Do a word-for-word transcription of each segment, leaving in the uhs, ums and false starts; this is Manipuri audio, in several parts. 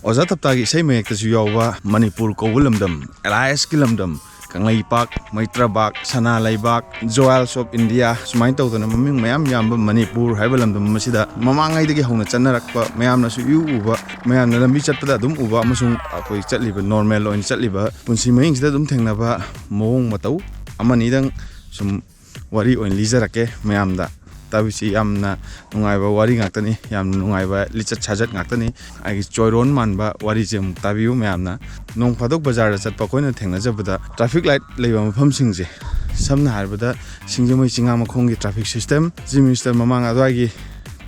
ꯑꯣꯖꯥ ꯊꯞꯇꯥꯒꯤ ꯏꯁꯩ ꯃꯌꯦꯛꯇꯁꯨ ꯌꯥꯎꯕ ꯃꯅꯤꯄꯨꯔ ꯀꯧꯕ ꯂꯝꯗꯝ, ꯑꯦꯂꯥꯏꯁꯀꯤ ꯂꯝꯗꯝ, ꯀꯪꯂꯩꯄꯥꯛ, ꯃꯩꯇ꯭ꯔꯕꯥꯛ, ꯁꯅꯥ ꯂꯩꯕꯥꯛ, Jewels of India, ꯁꯨꯃꯥꯏꯅ ꯇꯧꯗꯅ ꯃꯃꯤꯡ ꯃꯌꯥꯝ ꯌꯥꯝꯕ ꯃꯅꯤꯄꯨꯔ ꯍꯥꯏꯕ ꯂꯝꯗꯝ ꯑꯁꯤꯗ ꯃꯃꯥꯡꯉꯩꯗꯒꯤ ꯍꯧꯅ ꯆꯠꯅꯔꯛꯄ, ꯃꯌꯥꯝꯅꯁꯨ ꯏꯎ ꯎꯕ, ꯃꯌꯥꯝꯅ ꯂꯝꯕꯤ ꯆꯠꯄꯗ ꯑꯗꯨꯝ ꯎꯕ, ꯑꯃꯁꯨꯡ ꯑꯩꯈꯣꯏ ꯆꯠꯂꯤꯕ ꯅꯣꯔꯃꯦꯜ ꯑꯣꯏꯅ ꯆꯠꯂꯤꯕ ꯄꯨꯟꯁꯤ ꯃꯍꯤꯡꯁꯤꯗ ꯑꯗꯨꯝ ꯊꯦꯡꯅꯕ ꯃꯑꯣꯡ ꯃꯇꯧ ꯑꯃꯅꯤꯗꯪ ꯁꯨꯝ ꯋꯥꯔꯤ ꯑꯣꯏꯅ ꯂꯤꯖꯔꯛꯀꯦ ꯃꯌꯥꯝꯗ꯫ ꯇꯥꯕꯤꯁꯤ ꯌꯥꯝꯅ ꯅꯨꯡꯉꯥꯏꯕ ꯋꯥꯔꯤ ꯉꯥꯛꯇꯅꯤ, ꯌꯥꯝꯅ ꯅꯨꯡꯉꯥꯏꯕ ꯂꯤꯆꯠ ꯁꯥꯖꯠ ꯉꯥꯛꯇꯅꯤ꯫ ꯑꯩꯒꯤ ꯆꯣꯏꯔꯣꯟ ꯃꯥꯟꯕ ꯋꯥꯔꯤꯁꯦ ꯑꯃꯨꯛ ꯇꯥꯕꯤꯌꯨ ꯃꯌꯥꯝꯅ꯫ ꯅꯣꯡ ꯐꯥꯗꯣꯛ ꯕꯖꯥꯔꯗ ꯆꯠꯄ ꯑꯩꯈꯣꯏꯅ ꯊꯦꯡꯅꯖꯕꯗ, ꯇ꯭ꯔꯥꯐꯤꯛ ꯂꯥꯏꯠ ꯂꯩꯕ ꯃꯐꯝꯁꯤꯡꯁꯦ, ꯁꯝꯅ ꯍꯥꯏꯔꯕꯗ ꯁꯤꯡꯖꯃꯩ ꯆꯤꯉꯥꯃꯈꯣꯡꯒꯤ ꯇ꯭ꯔꯥꯐꯤꯛ ꯁꯤꯁꯇꯦꯝ, ꯆꯤꯐ ꯃꯤꯅꯤꯁꯇꯔ ꯃꯃꯥꯡ ꯑꯗꯨꯋꯥꯏꯒꯤ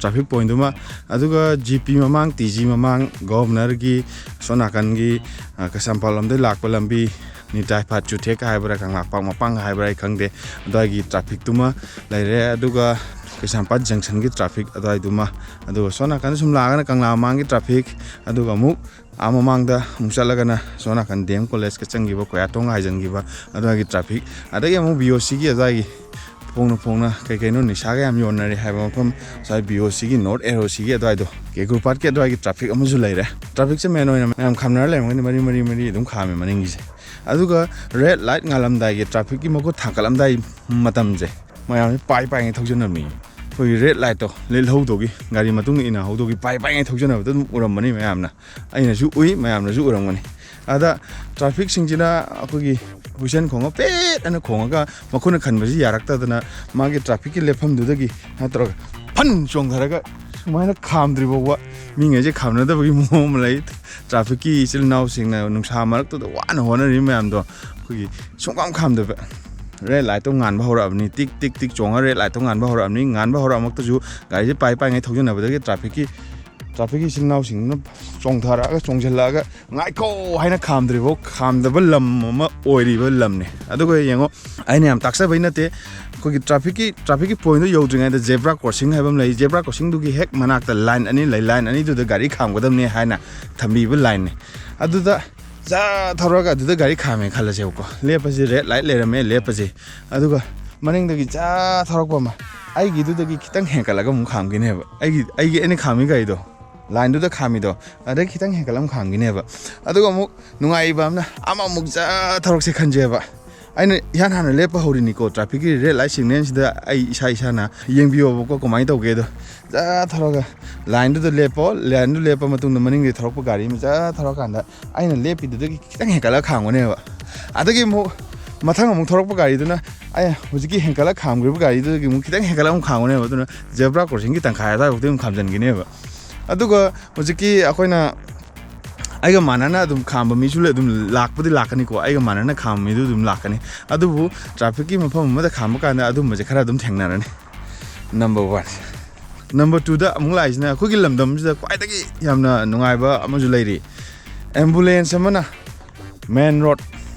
ꯇ꯭ꯔꯥꯐꯤꯛ ꯄꯣꯏꯟꯗꯨꯃ, ꯑꯗꯨꯒ ꯖꯤ ꯄꯤ ꯃꯃꯥꯡ, ꯇꯤ ꯖꯤ ꯃꯃꯥꯡ, ꯒꯣꯚꯔꯅꯔꯒꯤ ꯑꯁꯣꯝ ꯅꯥꯀꯟꯒꯤ, ꯑ, ꯀꯩꯁꯥꯝꯄꯥꯠ ꯂꯣꯝꯗꯒꯤ ꯂꯥꯛꯄ ꯂꯝꯕꯤ, ꯅꯤꯇꯥꯏ ꯐꯥꯠ ꯆꯨꯊꯦꯛꯀ ꯍꯥꯏꯕ꯭ꯔꯥ, ꯀꯪꯂꯥꯄꯥꯛ ꯃꯄꯥꯡꯒ ꯍꯥꯏꯕ꯭ꯔꯥ, ꯑꯩ ꯈꯪꯗꯦ, ꯑꯗꯨꯋꯥꯏꯒꯤ ꯇ꯭ꯔꯥꯐꯤꯛꯇꯨꯃ ꯂꯩꯔꯦ꯫ ꯑꯗꯨꯒ ꯀꯩꯁꯥꯝꯄꯥꯠ ꯖꯪꯁꯟꯒꯤ ꯇ꯭ꯔꯥꯐꯤꯛ ꯑꯗꯨꯋꯥꯏꯗꯨꯃ, ꯑꯗꯨꯒ ꯁꯣꯝ ꯅꯥꯀꯟꯗ ꯁꯨꯝ ꯂꯥꯛꯑꯒꯅ ꯀꯪꯂꯥ ꯃꯃꯥꯡꯒꯤ ꯇ꯭ꯔꯥꯐꯤꯛ, ꯑꯗꯨꯒ ꯑꯃꯨꯛ ꯑꯥ ꯃꯃꯥꯡꯗ ꯑꯃꯨꯛ ꯆꯠꯂꯒꯅ ꯁꯣꯝ ꯅꯥꯀꯟ ꯗꯤ ꯑꯦꯝ ꯀꯣꯂꯦꯖꯀ ꯆꯪꯈꯤꯕ, ꯀꯣꯌꯥꯊꯣꯡꯒ ꯍꯥꯏꯖꯤꯟꯈꯤꯕ ꯑꯗꯨꯋꯥꯏꯒꯤ ꯇ꯭ꯔꯥꯐꯤꯛ, ꯑꯗꯒꯤ ꯑꯃꯨꯛ ꯕꯤ ꯑꯣ ꯁꯤꯒꯤ ꯑꯗꯨꯋꯥꯏꯒꯤ ꯐꯣꯡꯅ ꯐꯣꯡꯅ ꯀꯩ ꯀꯩꯅꯣ ꯅꯤꯁꯥꯒ ꯌꯥꯝ ꯌꯣꯟꯅꯔꯦ ꯍꯥꯏꯕ ꯃꯐꯝ, ꯉꯁꯥꯏ ꯕꯤ ꯑꯣ ꯁꯤꯒꯤ ꯅꯣꯔꯠ ꯑꯦꯔꯣ ꯁꯤꯒꯤ ꯑꯗꯨꯋꯥꯏꯗꯣ, ꯀꯦꯒꯨꯔ ꯄꯥꯠꯀꯤ ꯑꯗꯨꯋꯥꯏꯒꯤ ꯇ꯭ꯔꯥꯐꯤꯛ ꯑꯃꯁꯨ ꯂꯩꯔꯦ꯫ ꯇ꯭ꯔꯥꯐꯤꯛꯁꯦ ꯃꯦꯟ ꯑꯣꯏꯅ ꯃꯌꯥꯝ ꯈꯥꯝꯅꯔ ꯂꯩꯔꯝꯒꯅꯤ, ꯃꯔꯤ ꯃꯔꯤ ꯃꯔꯤ ꯑꯗꯨꯝ ꯈꯥꯝꯃꯦ ꯃꯅꯤꯡꯒꯤꯁꯦ꯫ ꯑꯗꯨꯒ ꯔꯦꯗ ꯂꯥꯏꯠ ꯉꯥꯜꯂꯝꯗꯥꯏꯒꯤ, ꯇ꯭ꯔꯥꯐꯤꯛꯀꯤ ꯃꯈꯨꯠ ꯊꯥꯡꯒꯠꯂꯝꯗꯥꯏ ꯃꯇꯝꯁꯦ, ꯃꯌꯥꯝꯁꯦ ꯄꯥꯏ ꯄꯥꯏꯉꯩ ꯊꯧꯖꯟꯅꯕꯅꯤ꯫ ꯑꯩꯈꯣꯏꯒꯤ ꯔꯦꯗ ꯂꯥꯏꯠꯇꯣ ꯂꯤꯠꯍꯧꯗꯧꯒꯤ, ꯒꯥꯔꯤ ꯃꯇꯨꯡ ꯏꯟꯅꯍꯧꯗꯧꯒꯤ ꯄꯥꯏ ꯄꯥꯏꯉꯩ ꯊꯧꯖꯟꯅꯕꯗꯣ ꯑꯗꯨꯝ ꯎꯔꯝꯃꯅꯤ ꯃꯌꯥꯝꯅ꯫ ꯑꯩꯅꯁꯨ ꯎꯏ, ꯃꯌꯥꯝꯅꯁꯨ ꯎꯔꯝꯒꯅꯤ꯫ ꯑꯗ ꯇ꯭ꯔꯥꯐꯤꯛꯁꯤꯡꯁꯤꯅ ꯑꯩꯈꯣꯏꯒꯤ ꯍꯨꯏꯁꯟ ꯈꯣꯡꯉ ꯄꯦꯠ ꯑꯅ ꯈꯣꯡꯉꯒ ꯃꯈꯣꯏꯅ ꯈꯟꯕꯁꯤ ꯌꯥꯔꯛꯇꯗꯅ, ꯃꯥꯒꯤ ꯇ꯭ꯔꯥꯐꯤꯛꯀꯤ ꯂꯦꯞꯐꯝꯗꯨꯗꯒꯤ ꯅꯠꯇ꯭ꯔꯒ ꯐꯟ ꯆꯣꯡꯊꯔꯒ ꯁꯨꯃꯥꯏꯅ ꯈꯥꯝꯗ꯭ꯔꯤ ꯐꯥꯎꯕ ꯃꯤꯉꯩꯁꯦ ꯈꯥꯝꯅꯗꯕꯒꯤ ꯃꯑꯣꯡ ꯑꯃ ꯂꯩ꯫ ꯇ꯭ꯔꯥꯐꯤꯛꯀꯤ ꯏꯆꯤꯜ ꯏꯅꯥꯎꯁꯤꯡꯅ ꯅꯨꯡꯁꯥ ꯃꯔꯛꯇꯨꯗ ꯋꯥꯅ ꯍꯣꯠꯅꯔꯤ ꯃꯌꯥꯝꯗꯣ ꯑꯩꯈꯣꯏꯒꯤ ꯁꯨꯡꯈꯥꯝ ꯈꯥꯝꯗꯕ꯫ ꯔꯦꯗ ꯂꯥꯏꯠꯇꯣ ꯉꯥꯟꯕ ꯍꯧꯔꯛꯑꯕꯅꯤ, ꯇꯤꯛ ꯇꯤꯛ ꯇꯤꯛ ꯆꯣꯡꯉ ꯔꯦꯗ ꯂꯥꯏꯠꯇꯣ ꯉꯥꯟꯕ ꯍꯧꯔꯛꯑꯕꯅꯤ꯫ ꯉꯥꯟꯕ ꯍꯧꯔꯛꯑꯃꯛꯇꯁꯨ ꯒꯥꯔꯤꯁꯦ ꯄꯥꯏ ꯄꯥꯏꯉꯩ ꯊꯧꯖꯅꯕꯗꯒꯤ ꯇ꯭ꯔꯥꯐꯤꯛꯀꯤ, ꯇ꯭ꯔꯥꯐꯤꯛꯀꯤ ꯏꯆꯤꯜ ꯏꯅꯥꯎꯁꯤꯡꯗꯨꯅ ꯆꯣꯡꯊꯔꯛꯑꯒ, ꯆꯣꯡꯁꯤꯜꯂꯛꯑꯒ, "ꯉꯥꯏꯈꯣ" ꯍꯥꯏꯅ ꯈꯥꯝꯗ꯭ꯔꯤꯐꯥꯎ ꯈꯥꯝꯗꯕ ꯂꯝ ꯑꯃ ꯑꯣꯏꯔꯤꯕ ꯂꯝꯅꯤ꯫ ꯑꯗꯨꯒ ꯌꯦꯡꯉꯣ, ꯑꯩꯅ ꯌꯥꯝ ꯇꯥꯛꯆꯕꯩ ꯅꯠꯇꯦ, ꯑꯩꯈꯣꯏꯒꯤ ꯇ꯭ꯔꯥꯐꯤꯛꯀꯤ, ꯇ꯭ꯔꯥꯐꯤꯛꯀꯤ ꯄꯣꯏꯟꯗꯣ ꯌꯧꯗ꯭ꯔꯤꯉꯩꯗ ꯖꯦꯕ꯭ꯔꯥ ꯀ꯭ꯔꯣꯁꯤꯡ ꯍꯥꯏꯕ ꯑꯃ ꯂꯩ꯫ ꯖꯦꯕ꯭ꯔꯥ ꯀ꯭ꯔꯣꯁꯤꯡꯗꯨꯒꯤ ꯍꯦꯛ ꯃꯅꯥꯛꯇ ꯂꯥꯏꯟ ꯑꯅꯤ ꯂꯩ, ꯂꯥꯏꯟ ꯑꯅꯤꯗꯨꯗ ꯒꯥꯔꯤ ꯈꯥꯝꯒꯗꯕꯅꯤ ꯍꯥꯏꯅ ꯊꯝꯕꯤꯕ ꯂꯥꯏꯟꯅꯤ꯫ ꯑꯗꯨꯗ ꯖꯥ ꯊꯧꯔꯒ ꯑꯗꯨꯗ ꯒꯥꯔꯤ ꯈꯥꯝꯃꯦ ꯈꯜꯂꯁꯦꯕꯀꯣ, ꯂꯦꯞꯄꯁꯤ, ꯔꯦꯗ ꯂꯥꯏꯠ ꯂꯩꯔꯝꯃꯦ, ꯂꯦꯞꯄꯁꯤ꯫ ꯑꯗꯨꯒ ꯃꯅꯤꯡꯗꯒꯤ ꯖꯥ ꯊꯧꯔꯛꯄ ꯑꯃ ꯑꯩꯒꯤꯗꯨꯗꯒꯤ ꯈꯤꯇꯪ ꯍꯦꯟꯀꯠꯂꯒ ꯑꯃꯨꯛ ꯈꯥꯝꯈꯤꯅꯦꯕ꯫ ꯑꯩꯒꯤ, ꯑꯩꯒꯤ ꯑꯩꯅ ꯈꯥꯝꯃꯤ ꯒꯥꯔꯤꯗꯣ line-ꯗꯨꯗ ꯈꯥꯝꯃꯤꯗꯣ, ꯑꯗꯩ ꯈꯤꯇꯪ ꯍꯦꯟꯒꯠꯂꯝ ꯈꯥꯝꯈꯤꯅꯦꯕ꯫ ꯑꯗꯨꯒ ꯑꯃꯨꯛ ꯅꯨꯡꯉꯥꯏꯕ ꯑꯃꯅ ꯑꯃꯃꯨꯛ ꯖꯔ ꯊꯧꯔꯛꯁꯦ ꯈꯟꯖꯦꯕ꯫ ꯑꯩꯅ ꯏꯍꯥꯟ ꯍꯥꯟꯅ ꯂꯦꯞꯄ ꯍꯧꯔꯤꯅꯤꯀꯣ, traffic-ꯀꯤ red light signal-ꯁꯤꯗ ꯑꯩ ꯏꯁꯥ ꯏꯁꯥꯅ ꯌꯦꯡꯕꯤꯌꯣꯕꯀꯣ, ꯀꯃꯥꯏꯅ ꯇꯧꯒꯦꯗꯣ꯫ ꯖꯔ ꯊꯧꯔꯒ line-ꯗꯨꯗ ꯂꯦꯞꯄꯣ, line-ꯗꯨ ꯂꯦꯞꯄ ꯃꯇꯨꯡꯗ ꯃꯅꯤꯡꯗꯒꯤ ꯊꯧꯔꯛꯄ ꯒꯥꯔꯤ ꯑꯃ ꯖꯔ ꯊꯧꯔꯀꯥꯟꯗ ꯑꯩꯅ ꯂꯦꯞꯄꯤꯗꯨꯗꯒꯤ ꯈꯤꯇꯪ ꯍꯦꯟꯒꯠꯂꯒ ꯈꯥꯝꯒꯅꯦꯕ꯫ ꯑꯗꯒꯤ ꯑꯃꯨꯛ ꯃꯊꯪ ꯑꯃꯨꯛ ꯊꯧꯔꯛꯄ ꯒꯥꯔꯤꯗꯨꯅ ꯑꯩ ꯍꯧꯖꯤꯛꯀꯤ ꯍꯦꯟꯒꯠꯂꯒ ꯈꯥꯝꯈ꯭ꯔꯤꯕ ꯒꯥꯔꯤꯗꯨꯗꯒꯤ ꯑꯃꯨꯛ ꯈꯤꯇꯪ ꯍꯦꯟꯒꯠꯂꯒ ꯑꯃꯨꯛ ꯈꯥꯝꯒꯅꯦꯕ꯫ ꯑꯗꯨꯅ zebra crossing-ꯒꯤ ꯇꯪꯈꯥꯏ ꯑꯗꯨꯋꯥꯏꯐꯥꯎꯗꯤ ꯑꯗꯨꯝ ꯈꯥꯝꯖꯟꯈꯤꯅꯦꯕ꯫ ꯑꯗꯨꯒ ꯍꯧꯖꯤꯛꯀꯤ ꯑꯩꯈꯣꯏꯅ ꯑꯩꯒ ꯃꯥꯟꯅꯅ ꯑꯗꯨꯝ ꯈꯥꯝꯕ ꯃꯤꯁꯨ ꯂꯩ-, ꯑꯗꯨꯝ ꯂꯥꯛꯄꯨꯗꯤ ꯂꯥꯛꯀꯅꯤꯀꯣ, ꯑꯩꯒ ꯃꯥꯟꯅꯅ ꯈꯥꯝꯕ ꯃꯤꯗꯨ ꯑꯗꯨꯝ ꯂꯥꯛꯀꯅꯤ꯫ ꯑꯗꯨꯕꯨ traffic-ꯀꯤ ꯃꯐꯝ ꯑꯃꯗ ꯈꯥꯝꯕ ꯀꯥꯟꯗ ꯑꯗꯨꯝꯕꯁꯦ ꯈꯔ ꯑꯗꯨꯝ ꯊꯦꯡꯅꯔꯅꯤ꯫ Number one꯫ Number two-ꯗ ꯑꯃꯨꯛ ꯂꯥꯛꯏꯁꯤꯅ ꯑꯩꯈꯣꯏꯒꯤ ꯂꯝꯗꯝꯁꯤꯗ ꯈ꯭ꯋꯥꯏꯗꯒꯤ ꯌꯥꯝꯅ ꯅꯨꯡꯉꯥꯏꯕ ꯑꯃꯁꯨ ꯂꯩꯔꯤ꯫ Ambulance ꯑꯃꯅ main road,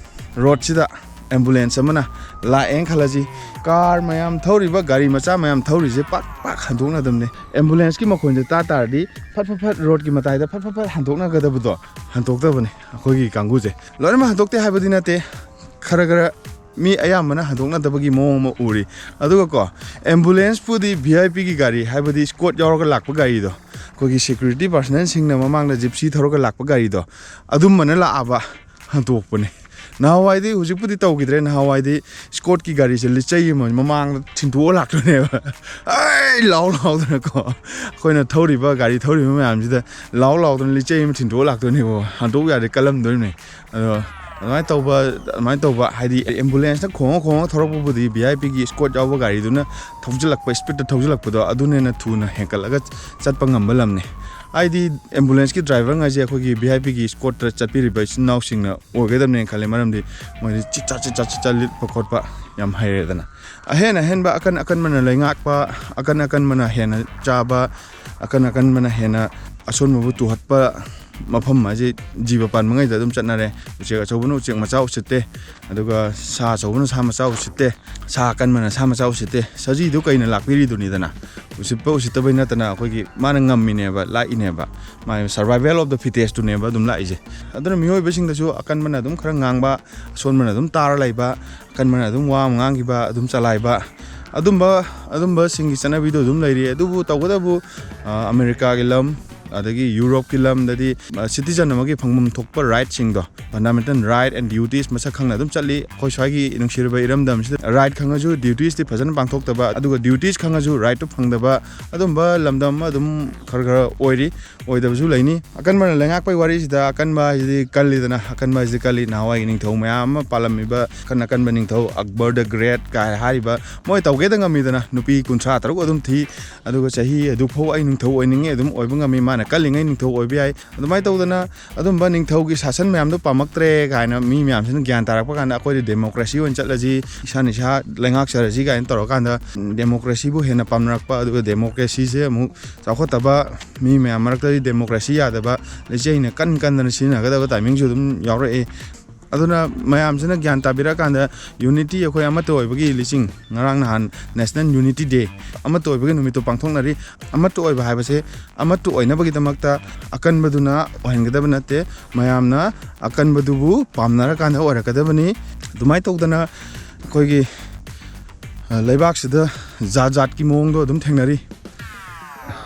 road-ꯁꯤꯗ ambulance ꯑꯃꯅ ꯂꯥꯛꯑꯦꯅ ꯈꯜꯂꯁꯤ, car ꯃꯌꯥꯝ ꯊꯧꯔꯤꯕ, ꯒꯥꯔꯤ ꯃꯆꯥ ꯃꯌꯥꯝ ꯊꯧꯔꯤꯁꯦ ꯄꯥꯛ ꯄꯥꯛ ꯍꯟꯗꯣꯛꯅꯗꯕꯅꯦ꯫ Ambulance-ꯀꯤ ꯃꯈꯣꯟꯁꯦ ꯇꯥ ꯇꯥꯔꯗꯤ ꯐꯠ ꯐꯠ ꯐꯠ road-ꯀꯤ ꯃꯇꯥꯏꯗ ꯐꯠ ꯐꯠ ꯐꯠ ꯍꯟꯗꯣꯛꯅꯒꯗꯕꯗꯣ ꯍꯟꯗꯣꯛꯇꯕꯅꯦ ꯑꯩꯈꯣꯏꯒꯤ ꯀꯥꯡꯕꯨꯁꯦ꯫ ꯂꯣꯏꯅꯃꯛ ꯍꯟꯗꯣꯛꯇꯦ ꯍꯥꯏꯕꯗꯤ ꯅꯠꯇꯦ, ꯈꯔ ꯈꯔ ꯃꯤ ꯑꯌꯥꯝꯕꯅ ꯍꯟꯗꯣꯛꯅꯗꯕꯒꯤ ꯃꯑꯣꯡ ꯑꯃ ꯎꯔꯤ꯫ ꯑꯗꯨꯒꯀꯣ, ambulance-ꯄꯨꯗꯤ V I P-ꯒꯤ ꯒꯥꯔꯤ, ꯍꯥꯏꯕꯗꯤ escort ꯌꯥꯎꯔꯒ ꯂꯥꯛꯄ ꯒꯥꯔꯤꯗꯣ, ꯑꯩꯈꯣꯏꯒꯤ security personnel-ꯁꯤꯡꯅ ꯃꯃꯥꯡꯗ gypsy ꯊꯧꯔꯒ ꯂꯥꯛꯄ ꯒꯥꯔꯤꯗꯣ, ꯑꯗꯨꯝꯕꯅ ꯂꯥꯛꯑꯕ ꯍꯟꯗꯣꯛꯄꯅꯦ꯫ ꯅꯍꯥꯟꯋꯥꯏꯗꯤ, ꯍꯧꯖꯤꯛꯄꯨꯗꯤ ꯇꯧꯈꯤꯗ꯭ꯔꯦ, ꯅꯍꯥꯟꯋꯥꯏꯗꯤ escort-ꯀꯤ ꯒꯥꯔꯤꯁꯦ ꯂꯤꯆꯩ ꯑꯃ ꯃꯃꯥꯡꯗ ꯊꯤꯟꯗꯣꯛꯑ ꯂꯥꯛꯇꯣꯏꯅꯦꯕ꯫ "ꯑꯩ!" ꯂꯥꯎ ꯂꯥꯎꯗꯅꯀꯣ, ꯑꯩꯈꯣꯏꯅ ꯊꯧꯔꯤꯕ, ꯒꯥꯔꯤ ꯊꯧꯔꯤꯕ ꯃꯌꯥꯝꯁꯤꯗ ꯂꯥꯎ ꯂꯥꯎꯗꯅ ꯂꯤꯆꯩ ꯑꯃ ꯊꯤꯟꯗꯣꯛꯑ ꯂꯥꯛꯇꯣꯏꯅꯦꯕ, ꯍꯟꯗꯣꯛ ꯌꯥꯗꯦ, ꯀꯜꯂꯝꯗꯣꯏꯅꯦ꯫ ꯑꯗꯣ ꯑꯗꯨꯃꯥꯏꯅ ꯇꯧꯕ, ꯑꯗꯨꯃꯥꯏꯅ ꯇꯧꯕ ꯍꯥꯏꯗꯤ ambulance-ꯅ ꯈꯣꯡꯉ ꯈꯣꯡꯉ ꯊꯧꯔꯛꯄꯕꯨꯗꯤ V I P-ꯒꯤ escort ꯌꯥꯎꯕ ꯒꯥꯔꯤꯗꯨꯅ ꯊꯧꯖꯤꯜꯂꯛꯄ, speed-ꯇ ꯊꯧꯖꯤꯜꯂꯛꯄꯗꯣ, ꯑꯗꯨꯅ ꯍꯦꯟꯅ ꯊꯨꯅ ꯍꯦꯟꯀꯠꯂꯒ ꯆꯠꯄ ꯉꯝꯕ ꯂꯝꯅꯦ꯫ ꯍꯥꯏꯗꯤ ambulance-ꯀꯤ driver-ꯉꯩꯁꯦ ꯑꯩꯈꯣꯏꯒꯤ V I P-ꯒꯤ escort-ꯇ ꯆꯠꯄꯤꯔꯤꯕ ꯏꯆꯤꯟ ꯏꯅꯥꯎꯁꯤꯡꯅ ꯑꯣꯏꯒꯗꯕꯅꯦꯅ ꯈꯜꯂꯦ꯫ ꯃꯔꯝꯗꯤ ꯃꯣꯏꯗꯤ ꯆꯤꯠ ꯆꯥꯠ, ꯆꯤꯠ ꯆꯥꯠ, ꯆꯤꯠ ꯆꯥꯠ ꯂꯤꯠꯄ ꯈꯣꯠꯄ ꯌꯥꯝ ꯍꯩꯔꯦꯗꯅ꯫ ꯑꯍꯦꯟ ꯑꯍꯦꯟꯕ, ꯑꯀꯟ ꯑꯀꯟꯕꯅ ꯂꯩꯉꯥꯛꯄ, ꯑꯀꯟ ꯑꯀꯟꯕꯅ ꯍꯦꯟꯅ ꯆꯥꯕ, ꯑꯀꯟ ꯑꯀꯟꯕꯅ ꯍꯦꯟꯅ ꯑꯁꯣꯟꯕꯕꯨ ꯇꯨꯍꯠꯄ ꯃꯐꯝ ꯍꯥꯏꯁꯦ ꯖꯤꯕ ꯄꯥꯟꯕꯉꯩꯗ ꯑꯗꯨꯝ ꯆꯠꯅꯔꯦ꯫ ꯎꯆꯦꯛ ꯑꯆꯧꯕꯅ ꯎꯆꯦꯛ ꯃꯆꯥ ꯎꯁꯤꯠꯇꯦ, ꯑꯗꯨꯒ ꯁꯥ ꯑꯆꯧꯕꯅ ꯁꯥ ꯃꯆꯥ ꯎꯁꯤꯠꯇꯦ, ꯁꯥ ꯑꯀꯟꯕꯅ ꯁꯥ ꯃꯆꯥ ꯎꯁꯤꯠꯇꯦ꯫ ꯁꯖꯤꯗꯨ ꯀꯩꯅ ꯂꯥꯛꯄꯤꯔꯤꯗꯨꯅꯤꯗꯅ? ꯎꯁꯤꯠꯄ ꯎꯁꯤꯠꯇꯕꯩ ꯅꯠꯇꯅ ꯑꯩꯈꯣꯏꯒꯤ ꯃꯥꯅ ꯉꯝꯃꯤꯅꯦꯕ, ꯂꯥꯛꯏꯅꯦꯕ꯫ ꯃꯥꯒꯤ survival of the fittest-ꯇꯨꯅꯦꯕ ꯑꯗꯨꯝ ꯂꯥꯛꯏꯁꯦ꯫ ꯑꯗꯨꯅ ꯃꯤꯑꯣꯏꯕꯁꯤꯡꯗꯁꯨ ꯑꯀꯟꯕꯅ ꯑꯗꯨꯝ ꯈꯔ ꯉꯥꯡꯕ, ꯑꯁꯣꯟꯕꯅ ꯑꯗꯨꯝ ꯇꯥꯔ ꯂꯩꯕ, ꯑꯀꯟꯕꯅ ꯑꯗꯨꯝ ꯋꯥ ꯑꯃ ꯉꯥꯡꯈꯤꯕ, ꯑꯗꯨꯝ ꯆꯂꯥꯏꯕ, ꯑꯗꯨꯝꯕ, ꯑꯗꯨꯝꯕꯁꯤꯡꯒꯤ ꯆꯠꯅꯕꯤꯗꯣ ꯑꯗꯨꯝ ꯂꯩꯔꯤ꯫ ꯑꯗꯨꯕꯨ ꯇꯧꯕꯇꯕꯨ, ꯑ, ꯑꯃꯦꯔꯤꯀꯥꯒꯤ ꯂꯝ, ꯑꯗꯒꯤ ꯌꯨꯔꯣꯞꯀꯤ ꯂꯝꯗꯗꯤ ꯁꯤꯇꯤꯖꯟ ꯑꯃꯒꯤ ꯐꯪꯐꯝ ꯊꯣꯛꯄ ꯔꯥꯏꯠꯁꯤꯡꯗꯣ, ꯐꯟꯗꯥꯃꯦꯟꯇꯦꯜ ꯔꯥꯏꯠ ꯑꯦꯟ ꯗ꯭ꯌꯨꯇꯤꯁ ꯃꯁꯛ ꯈꯪꯅ ꯑꯗꯨꯝ ꯆꯠꯂꯤ꯫ ꯑꯩꯈꯣꯏ ꯁ꯭ꯋꯥꯏꯒꯤ ꯅꯨꯡꯁꯤꯔꯕ ꯏꯔꯝꯗꯝꯁꯤꯗ ꯔꯥꯏꯠ ꯈꯪꯉꯁꯨ ꯗ꯭ꯌꯨꯇꯤꯁꯇꯤ ꯐꯖꯅ ꯄꯥꯡꯊꯣꯛꯇꯕ, ꯑꯗꯨꯒ ꯗ꯭ꯌꯨꯇꯤꯁ ꯈꯪꯉꯁꯨ ꯔꯥꯏꯠꯇꯨ ꯐꯪꯗꯕ, ꯑꯗꯨꯝꯕ ꯂꯝꯗꯝ ꯑꯃ ꯑꯗꯨꯝ ꯈꯔ ꯈꯔ ꯑꯣꯏꯔꯤ꯫ ꯑꯣꯏꯗꯕꯁꯨ ꯂꯩꯅꯤ꯫ ꯑꯀꯟꯕꯅ ꯂꯩꯉꯥꯛꯄꯒꯤ ꯋꯥꯔꯤꯁꯤꯗ ꯑꯀꯟꯕ ꯍꯥꯏꯁꯤꯗꯤ ꯀꯜꯂꯤꯗꯅ, ꯑꯀꯟꯕ ꯍꯥꯏꯁꯤꯗꯤ ꯀꯜꯂꯤ꯫ ꯅꯍꯥꯟꯋꯥꯏꯒꯤ ꯅꯤꯡꯊꯧ ꯃꯌꯥꯝ ꯑꯃ ꯄꯥꯜꯂꯝꯃꯤꯕ ꯑꯀꯟ ꯑꯀꯟꯕ ꯅꯤꯡꯊꯧ, ꯑꯛꯕꯔ ꯗ ꯒ꯭ꯔꯦꯠ ꯀꯥꯏ ꯍꯥꯏꯔꯤꯕ, ꯃꯣꯏ ꯇꯧꯒꯦꯗ ꯉꯝꯃꯤꯗꯅ꯫ ꯅꯨꯄꯤ ꯀꯨꯟꯊ꯭ꯔꯥ ꯇꯔꯨꯛ ꯑꯗꯨꯝ ꯊꯤ, ꯑꯗꯨꯒ ꯆꯍꯤ ꯑꯗꯨꯐꯥꯎ "ꯑꯩ ꯅꯤꯡꯊꯧ ꯑꯣꯏꯅꯤꯡꯉꯤ", ꯑꯗꯨꯝ ꯑꯣꯏꯕ ꯉꯝꯃꯤ꯫ ꯃꯥꯅ ꯀꯜꯂꯤꯉꯩ ꯅꯤꯡꯊꯧ ꯑꯣꯏꯕ ꯌꯥꯏ꯫ ꯑꯗꯨꯃꯥꯏꯅ ꯇꯧꯗꯅ ꯑꯗꯨꯝꯕ ꯅꯤꯡꯊꯧꯒꯤ ꯁꯥꯁꯟ ꯃꯌꯥꯝꯗꯣ ꯄꯥꯝꯃꯛꯇ꯭ꯔꯦ ꯀꯥꯏꯅ ꯃꯤ ꯃꯌꯥꯝꯁꯤꯅ ꯒ꯭ꯌꯥꯟ ꯇꯥꯔꯛꯄ ꯀꯥꯟꯗ, "ꯑꯩꯈꯣꯏꯗꯤ ꯗꯦꯃꯣꯀ꯭ꯔꯦꯁꯤ ꯑꯣꯏꯅ ꯆꯠꯂꯁꯤ, ꯏꯁꯥꯅ ꯏꯁꯥ ꯂꯩꯉꯥꯛꯆꯔꯁꯤ" ꯀꯥꯏꯅ ꯇꯧꯔꯀꯥꯟꯗ, ꯗꯦꯃꯣꯀ꯭ꯔꯦꯁꯤꯕꯨ ꯍꯦꯟꯅ ꯄꯥꯝꯅꯔꯛꯄ, ꯑꯗꯨꯒ ꯗꯦꯃꯣꯀ꯭ꯔꯦꯁꯤꯁꯦ ꯑꯃꯨꯛ ꯆꯥꯎꯈꯠꯇꯕ, ꯃꯤ ꯃꯌꯥꯝ ꯃꯔꯛꯇꯗꯤ ꯗꯦꯃꯣꯀ꯭ꯔꯦꯁꯤ ꯌꯥꯗꯕ, ꯂꯩꯆꯦꯡꯅ ꯀꯟ ꯀꯟꯗꯅ ꯁꯤꯖꯤꯟꯅꯒꯗꯕ ꯇꯥꯏꯃꯤꯡꯁꯨ ꯑꯗꯨꯝ ꯌꯥꯎꯔꯛꯏ꯫ ꯑꯗꯨꯅ ꯃꯌꯥꯝꯁꯤꯅ ꯒ꯭ꯌꯥꯟ ꯇꯥꯕꯤꯔꯛꯑꯀꯥꯟꯗ, ꯌꯨꯅꯤꯇꯤ, ꯑꯩꯈꯣꯏ ꯑꯃꯠꯇ ꯑꯣꯏꯕꯒꯤ ꯂꯤꯆꯤꯡ, ꯉꯔꯥꯡ ꯅꯍꯥꯟ ꯅꯦꯁꯅꯦꯜ ꯌꯨꯅꯤꯇꯤ ꯗꯦ, ꯑꯃꯠꯇ ꯑꯣꯏꯕꯒꯤ ꯅꯨꯃꯤꯠꯇꯨ ꯄꯥꯡꯊꯣꯛꯅꯔꯤ꯫ ꯑꯃꯠꯇ ꯑꯣꯏꯕ ꯍꯥꯏꯕꯁꯦ, ꯑꯃꯠꯇ ꯑꯣꯏꯅꯕꯒꯤꯗꯃꯛꯇ ꯑꯀꯟꯕꯗꯨꯅ ꯑꯣꯏꯍꯟꯒꯗꯕ ꯅꯠꯇꯦ, ꯃꯌꯥꯝꯅ ꯑꯀꯟꯕꯗꯨꯕꯨ ꯄꯥꯝꯅꯔꯀꯥꯟꯗ ꯑꯣꯏꯔꯛꯀꯗꯕꯅꯤ꯫ ꯑꯗꯨꯃꯥꯏꯅ ꯇꯧꯗꯅ ꯑꯩꯈꯣꯏꯒꯤ, ꯑ, ꯂꯩꯕꯥꯛꯁꯤꯗ ꯖꯥꯠ ꯖꯥꯠꯀꯤ ꯃꯑꯣꯡꯗꯣ ꯑꯗꯨꯝ ꯊꯦꯡꯅꯔꯤ꯫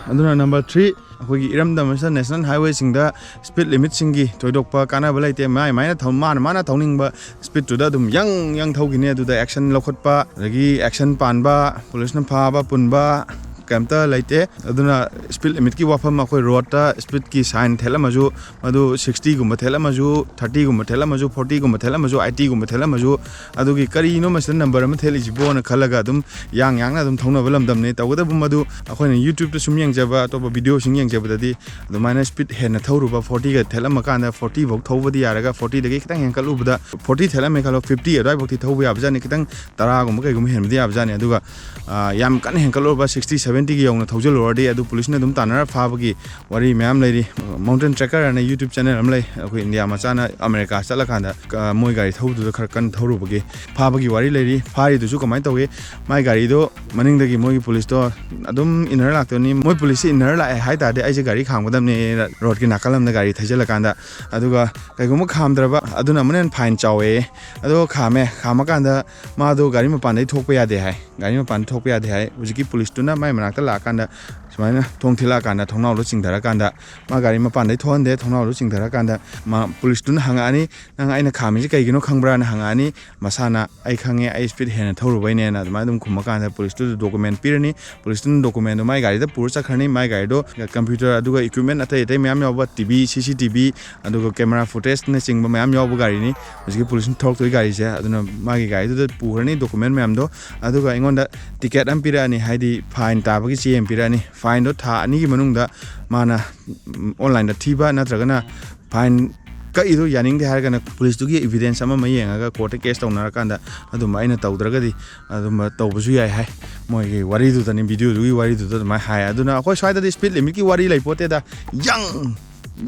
ꯑꯗꯨꯅ ꯅꯝꯕꯔ ꯊ꯭ꯔꯤ, ꯑꯩꯈꯣꯏꯒꯤ ꯏꯔꯝꯗꯝ ꯑꯁꯤꯗ ꯅꯦꯁꯅꯦꯜ ꯍꯥꯏꯋꯦꯁꯤꯡꯗ ꯁ꯭ꯄꯤꯗ ꯂꯤꯃꯤꯠꯁꯤꯡꯒꯤ ꯊꯣꯏꯗꯣꯛꯄ ꯀꯥꯟꯅꯕ ꯂꯩꯇꯦ꯫ ꯃꯥꯏ ꯃꯥꯏꯅ ꯊꯧ-, ꯃꯥꯅ ꯃꯥꯅ ꯊꯧꯅꯤꯡꯕ ꯁ꯭ꯄꯤꯗꯇꯨꯗ ꯑꯗꯨꯝ ꯌꯪ ꯌꯪ ꯊꯧꯈꯤꯅꯤ꯫ ꯑꯗꯨꯗ ꯑꯦꯛꯁꯟ ꯂꯧꯈꯠꯄ, ꯑꯗꯒꯤ ꯑꯦꯛꯁꯟ ꯄꯥꯟꯕ, ꯄꯨꯂꯤꯁꯅ ꯐꯥꯕ ꯄꯨꯟꯕ ꯀꯩꯝꯇ ꯂꯩꯇꯦ꯫ ꯑꯗꯨꯅ ꯁ꯭ꯄꯤꯗ ꯂꯤꯃꯤꯠꯀꯤ ꯋꯥꯐꯝ, ꯑꯩꯈꯣꯏ ꯔꯣꯗꯇ ꯁ꯭ꯄꯤꯗꯀꯤ ꯁꯥꯏꯟ ꯊꯦꯠꯂꯝꯃꯁꯨ, ꯃꯗꯨ ꯁꯤꯛꯁꯇꯤꯒꯨꯝꯕ ꯊꯦꯠꯂꯝꯃꯁꯨ, ꯊꯥꯔꯇꯤꯒꯨꯝꯕ ꯊꯦꯠꯂꯝꯃꯁꯨ, ꯐꯣꯔꯇꯤꯒꯨꯝꯕ ꯊꯦꯠꯂꯝꯃꯁꯨ, ꯑꯩꯠꯇꯤꯒꯨꯝꯕ ꯊꯦꯠꯂꯝꯃꯁꯨ, ꯑꯗꯨꯒꯤ "ꯀꯔꯤꯅꯣ ꯃꯁꯤꯗ ꯅꯝꯕꯔ ꯑꯃ ꯊꯦꯠꯂꯤꯁꯤꯕꯣꯅ" ꯈꯜꯂꯒ ꯑꯗꯨꯝ ꯌꯥꯡ ꯌꯥꯡꯅ ꯑꯗꯨꯝ ꯊꯧꯅꯕ ꯂꯝꯗꯝꯅꯤ꯫ ꯇꯧꯕꯇꯕꯨ ꯃꯗꯨ ꯑꯩꯈꯣꯏꯅ YouTube-ꯇ ꯁꯨꯝ ꯌꯦꯡꯖꯕ, ꯑꯇꯣꯞꯄ video-ꯁꯤꯡ ꯌꯦꯡꯖꯕꯗꯗꯤ, ꯑꯗꯨꯃꯥꯏꯅ ꯁ꯭ꯄꯤꯗ ꯍꯦꯟꯅ ꯊꯧꯔꯨꯕ, ꯐꯣꯔꯇꯤꯒ ꯊꯦꯠꯂꯝꯃꯀꯥꯟꯗ ꯐꯣꯔꯇꯤ ꯐꯥꯎ ꯊꯧꯕꯗꯤ ꯌꯥꯔꯒ, ꯐꯣꯔꯇꯤꯗꯒꯤ ꯈꯤꯇꯪ ꯍꯦꯟꯀꯠꯂꯨꯕꯗ, ꯐꯣꯔꯇꯤ ꯊꯦꯠꯂꯝꯃꯦ ꯈꯜꯂꯣ, ꯐꯤꯐꯇꯤ ꯑꯗꯨꯋꯥꯏꯐꯥꯎꯗꯤ ꯊꯧꯕ ꯌꯥꯕꯖꯥꯠꯅꯤ, ꯈꯤꯇꯪ ꯇꯔꯥꯒꯨꯝꯕ ꯀꯩꯒꯨꯝꯕ ꯍꯦꯟꯕꯗꯤ ꯌꯥꯕꯖꯥꯠꯅꯤ꯫ ꯑꯗꯨꯒ, ꯑ, ꯌꯥꯝ ꯀꯟꯅ ꯍꯦꯟꯀꯠꯂꯨꯔꯕ, ꯁꯤꯛꯁꯇꯤ, ꯁꯚꯦꯟꯇꯤꯒ ꯌꯧꯅ ꯊꯧꯖꯤꯜꯂꯨꯔꯗꯤ, ꯑꯗꯨ ꯄꯨꯂꯤꯁꯅ ꯑꯗꯨꯝ ꯇꯥꯟꯅꯔ ꯐꯥꯕꯒꯤ ꯋꯥꯔꯤ ꯃꯌꯥꯝ ꯂꯩꯔꯤ꯫ Mountain Trekker ꯍꯥꯏꯅ YouTube channel ꯑꯃ ꯂꯩ, ꯑꯩꯈꯣꯏ ꯏꯟꯗꯤꯌꯥ ꯃꯆꯥꯅ ꯑꯃꯦꯔꯤꯀꯥ ꯆꯠꯂꯀꯥꯟꯗ, ꯑ, ꯃꯣꯏ ꯒꯥꯔꯤ ꯊꯧꯕꯗꯨꯗ ꯈꯔ ꯀꯟꯅ ꯊꯧꯔꯨꯕꯒꯤ ꯐꯥꯕꯒꯤ ꯋꯥꯔꯤ ꯂꯩꯔꯤ꯫ ꯐꯥꯔꯤꯗꯨꯁꯨ ꯀꯃꯥꯏꯅ ꯇꯧꯒꯦ? ꯃꯥꯏ ꯒꯥꯔꯤꯗꯣ ꯃꯅꯤꯡꯗꯒꯤ ꯃꯣꯏꯒꯤ ꯄꯨꯂꯤꯁꯇꯣ ꯑꯗꯨꯝ ꯏꯟꯅꯔ ꯂꯥꯛꯇꯣꯏꯅꯤ꯫ ꯃꯣꯏ ꯄꯨꯂꯤꯁꯁꯤ ꯏꯟꯅꯔ ꯂꯥꯛꯑꯦ ꯍꯥꯏ ꯇꯥꯔꯗꯤ, ꯑꯩꯁꯦ ꯒꯥꯔꯤ ꯈꯥꯝꯒꯗꯕꯅꯤ, ꯔꯣꯗꯀꯤ ꯅꯥꯀꯜ ꯑꯃꯗ ꯒꯥꯔꯤ ꯊꯩꯖꯤꯜꯂꯀꯥꯟꯗ꯫ ꯑꯗꯨꯒ ꯀꯩꯒꯨꯝꯕ ꯈꯥꯝꯗ꯭ꯔꯕ, ꯑꯗꯨꯅ ꯑꯃꯨꯛꯅ ꯍꯦꯟꯅ ꯐꯥꯏꯟ ꯆꯥꯎꯋꯦ꯫ ꯑꯗꯣ ꯈꯥꯝꯃꯦ, ꯈꯥꯝꯃꯀꯥꯟꯗ ꯃꯥꯗꯣ ꯒꯥꯔꯤ ꯃꯄꯥꯟꯗꯩ ꯊꯣꯛꯄ ꯌꯥꯗꯦ ꯍꯥꯏ, ꯒꯥꯔꯤ ꯃꯄꯥꯟꯗ ꯊꯣꯛꯄ ꯌꯥꯗꯦ ꯍꯥꯏ꯫ ꯍꯧꯖꯤꯛꯀꯤ ꯄꯨꯂꯤꯁꯇꯨꯅ ꯃꯥꯏ ꯃꯅꯥꯛꯇ ꯂꯥꯛꯑꯀꯥꯟꯗ, ꯑꯗꯨꯃꯥꯏꯅ ꯊꯣꯡ ꯊꯤꯜꯂꯛꯑꯀꯥꯟꯗ, ꯊꯣꯡꯅꯥꯎꯗꯣ ꯆꯤꯡꯊꯔꯀꯥꯟꯗ, ꯃꯥ ꯒꯥꯔꯤ ꯃꯄꯥꯟꯗꯩ ꯊꯣꯛꯍꯟꯗꯦ, ꯊꯣꯡꯅꯥꯎꯗꯣ ꯆꯤꯡꯊꯔꯀꯥꯟꯗ ꯃꯥ, ꯄꯨꯂꯤꯁꯇꯨꯅ ꯍꯪꯉꯛꯑꯅꯤ, "ꯅꯪ ꯑꯩꯅ ꯈꯥꯝꯃꯤꯁꯦ ꯀꯩꯒꯤꯅꯣ ꯈꯪꯕ꯭ꯔꯥꯅ?" ꯍꯪꯉꯛꯑꯅꯤ꯫ ꯃꯁꯥꯅ, "ꯑꯩ ꯈꯪꯉꯦ, ꯑꯩ ꯁ꯭ꯄꯤꯗ ꯍꯦꯟꯅ ꯊꯧꯔꯨꯕꯩꯅꯦꯅ" ꯑꯗꯨꯃꯥꯏꯅ ꯑꯗꯨꯝ ꯈꯨꯝꯃꯀꯥꯟꯗ ꯄꯨꯂꯤꯁꯇꯨꯗ ꯗꯣꯀꯨꯃꯦꯟ ꯄꯤꯔꯅꯤ꯫ ꯄꯨꯂꯤꯁꯇꯨꯅ ꯗꯣꯀꯨꯃꯦꯟꯗꯣ ꯃꯥꯏ ꯒꯥꯔꯤꯗ ꯄꯨꯔ ꯆꯠꯈ꯭ꯔꯅꯤ꯫ ꯃꯥꯏ ꯒꯥꯔꯤꯗꯣ ꯀꯝꯄ꯭ꯌꯨꯇꯔ, ꯑꯗꯨꯒ ꯏꯀ꯭ꯋꯤꯞꯃꯦꯟ ꯑꯇꯩ ꯑꯇꯩ ꯃꯌꯥꯝ ꯌꯥꯎꯕ, ꯇꯤ ꯚꯤ, ꯁꯤ ꯁꯤ ꯇꯤ ꯚꯤ, ꯑꯗꯨꯒ ꯀꯦꯃꯦꯔꯥ ꯐꯨꯇꯦꯖꯅꯆꯤꯡꯕ ꯃꯌꯥꯝ ꯌꯥꯎꯕ ꯒꯥꯔꯤꯅꯤ ꯍꯧꯖꯤꯛꯀꯤ ꯄꯨꯂꯤꯁꯅ ꯊꯧꯔꯛꯇꯣꯏ ꯒꯥꯔꯤꯁꯦ꯫ ꯑꯗꯨꯅ ꯃꯥꯒꯤ ꯒꯥꯔꯤꯗꯨꯗ ꯄꯨꯈ꯭ꯔꯅꯤ ꯗꯣꯀꯨꯃꯦꯟ ꯃꯌꯥꯝꯗꯣ, ꯑꯗꯨꯒ ꯑꯩꯉꯣꯟꯗ ꯇꯤꯀꯦꯠ ꯑꯃ ꯄꯤꯔꯛꯑꯅꯤ, ꯍꯥꯏꯗꯤ ꯐꯥꯏꯟ ꯇꯥꯕꯒꯤ ꯆꯦ ꯑꯃ ꯄꯤꯔꯛꯑꯅꯤ꯫ ꯐꯥꯏꯟꯗꯣ ꯊꯥ ꯑꯅꯤꯒꯤ ꯃꯅꯨꯡꯗ ꯃꯥꯅ, ꯎꯝ, ꯑꯣꯟꯂꯥꯏꯟꯗ ꯊꯤꯕ ꯅꯠꯇ꯭ꯔꯒꯅ ꯐꯥꯏꯟ ꯀꯛꯏꯗꯣ ꯌꯥꯅꯤꯡꯗꯦ ꯍꯥꯏꯔꯒꯅ ꯄꯨꯂꯤꯁꯇꯨꯒꯤ ꯏꯚꯤꯗꯦꯟꯁ ꯑꯃ ꯑꯃ ꯌꯦꯡꯉꯒ ꯀꯣꯔꯠꯇ ꯀꯦꯁ ꯇꯧꯅꯔꯀꯥꯟꯗ ꯑꯗꯨꯝꯕ ꯑꯩꯅ ꯇꯧꯗ꯭ꯔꯒꯗꯤ ꯑꯗꯨꯝꯕ ꯇꯧꯕꯁꯨ ꯌꯥꯏ ꯍꯥꯏ꯫ ꯃꯣꯏꯒꯤ ꯋꯥꯔꯤꯗꯨꯗꯅꯤ, ꯚꯤꯗꯤꯑꯣꯗꯨꯒꯤ ꯋꯥꯔꯤꯗꯨꯗ ꯑꯗꯨꯃꯥꯏꯅ ꯍꯥꯏ꯫ ꯑꯗꯨꯅ ꯑꯩꯈꯣꯏ ꯁ꯭ꯋꯥꯏꯗꯗꯤ ꯁ꯭ꯄꯤꯗ ꯂꯤꯃꯤꯠꯀꯤ ꯋꯥꯔꯤ ꯂꯩꯄꯣꯠꯇꯦꯗ꯫ ꯌꯪ!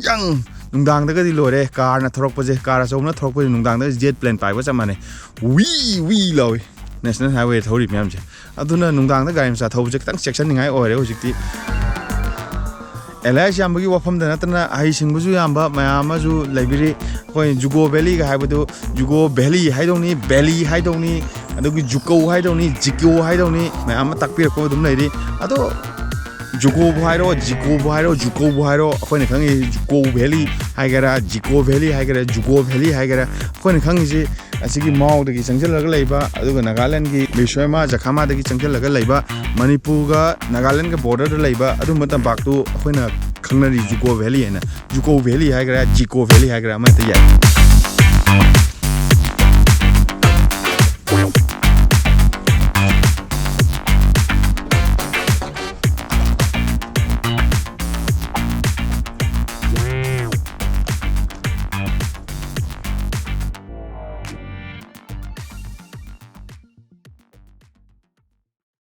ꯌꯪ! ꯅꯨꯡꯗꯥꯡꯗꯒꯗꯤ ꯂꯣꯏꯔꯦ꯫ ꯀꯥꯔꯅ ꯊꯧꯔꯛꯄꯁꯦ, ꯀꯥꯔ ꯑꯆꯧꯕꯅ ꯊꯧꯔꯛꯄꯁꯦ ꯅꯨꯡꯗꯥꯡꯗꯒ ꯖꯦꯠ ꯄ꯭ꯂꯦꯟ ꯄꯥꯏꯕ ꯆꯞ ꯃꯥꯟꯅꯩ꯫ ꯋꯤ ꯋꯤ ꯂꯥꯎꯏ ꯅꯦꯁꯅꯦꯜ ꯍꯥꯏꯋꯦ ꯊꯧꯔꯤ ꯃꯌꯥꯝꯁꯦ꯫ ꯑꯗꯨꯅ ꯅꯨꯡꯗꯥꯡꯗ ꯒꯥꯔꯤ ꯃꯆꯥ ꯊꯧꯕꯁꯦ ꯈꯤꯇꯪ ꯆꯦꯛꯁꯤꯟꯅꯤꯡꯉꯥꯏ ꯑꯣꯏꯔꯦ ꯍꯧꯖꯤꯛꯇꯤ꯫ ꯑꯦꯂꯥꯏꯁ ꯌꯥꯝꯕꯒꯤ ꯋꯥꯐꯝꯗ ꯅꯠꯇꯅ ꯍꯩꯁꯤꯡꯕꯁꯨ ꯌꯥꯝꯕ ꯃꯌꯥꯝ ꯑꯃꯁꯨ ꯂꯩꯕꯤꯔꯤ꯫ ꯑꯩꯈꯣꯏ ꯖꯨꯀꯣ ꯚꯦꯂꯤꯒ ꯍꯥꯏꯕꯗꯨ ꯖꯨꯀꯣ ꯚꯦꯂꯤ ꯍꯥꯏꯗꯧꯅꯤ, ꯚꯦꯂꯤ ꯍꯥꯏꯗꯧꯅꯤ, ꯑꯗꯨꯒꯤ ꯖꯨꯀꯣ ꯍꯥꯏꯗꯧꯅꯤ, ꯖꯤꯀꯣ ꯍꯥꯏꯗꯧꯅꯤ, ꯃꯌꯥꯝ ꯑꯃ ꯇꯥꯛꯄꯤꯔꯛꯄ ꯑꯗꯨꯝ ꯂꯩꯔꯤ꯫ ꯑꯗꯣ ꯖꯨꯀꯣꯕꯨ ꯍꯥꯏꯔꯣ, ꯖꯤꯀꯣꯕꯨ ꯍꯥꯏꯔꯣ, ꯖꯨꯀꯣꯕꯨ ꯍꯥꯏꯔꯣ, ꯑꯩꯈꯣꯏꯅ ꯈꯪꯉꯤ ꯖꯨꯀꯣ ꯚꯦꯂꯤ ꯍꯥꯏꯒꯦꯔꯥ, ꯖꯤꯀꯣ ꯚꯦꯂꯤ ꯍꯥꯏꯒꯦꯔꯥ, ꯖꯨꯀꯣ ꯚꯦꯂꯤ ꯍꯥꯏꯒꯦꯔꯥ, ꯑꯩꯈꯣꯏꯅ ꯈꯪꯉꯤꯁꯤ ꯑꯁꯤꯒꯤ ꯃꯥꯎꯗꯒꯤ ꯆꯪꯁꯤꯜꯂꯒ ꯂꯩꯕ, ꯑꯗꯨꯒ ꯅꯥꯒꯥꯂꯦꯟꯒꯤ ꯃꯤꯁꯣꯏꯃꯥ ꯖꯈꯥꯃꯥꯗꯒꯤ ꯆꯪꯁꯤꯜꯂꯒ ꯂꯩꯕ, ꯃꯅꯤꯄꯨꯔꯒ ꯅꯥꯒꯥꯂꯦꯟꯒ ꯕꯣꯔꯗꯔꯗ ꯂꯩꯕ ꯑꯗꯨꯝꯕ ꯇꯝꯄꯥꯛꯇꯨ ꯑꯩꯈꯣꯏꯅ ꯈꯪꯅꯔꯤ ꯖꯨꯀꯣ ꯚꯦꯂꯤ ꯍꯥꯏꯅ꯫ ꯖꯨꯀꯣ ꯚꯦꯂꯤ ꯍꯥꯏꯒꯦꯔꯥ, ꯖꯤꯀꯣ ꯚꯦꯂꯤ ꯍꯥꯏꯒꯦꯔꯥ, ꯑꯃ ꯍꯦꯛꯇ ꯌꯥꯏ꯫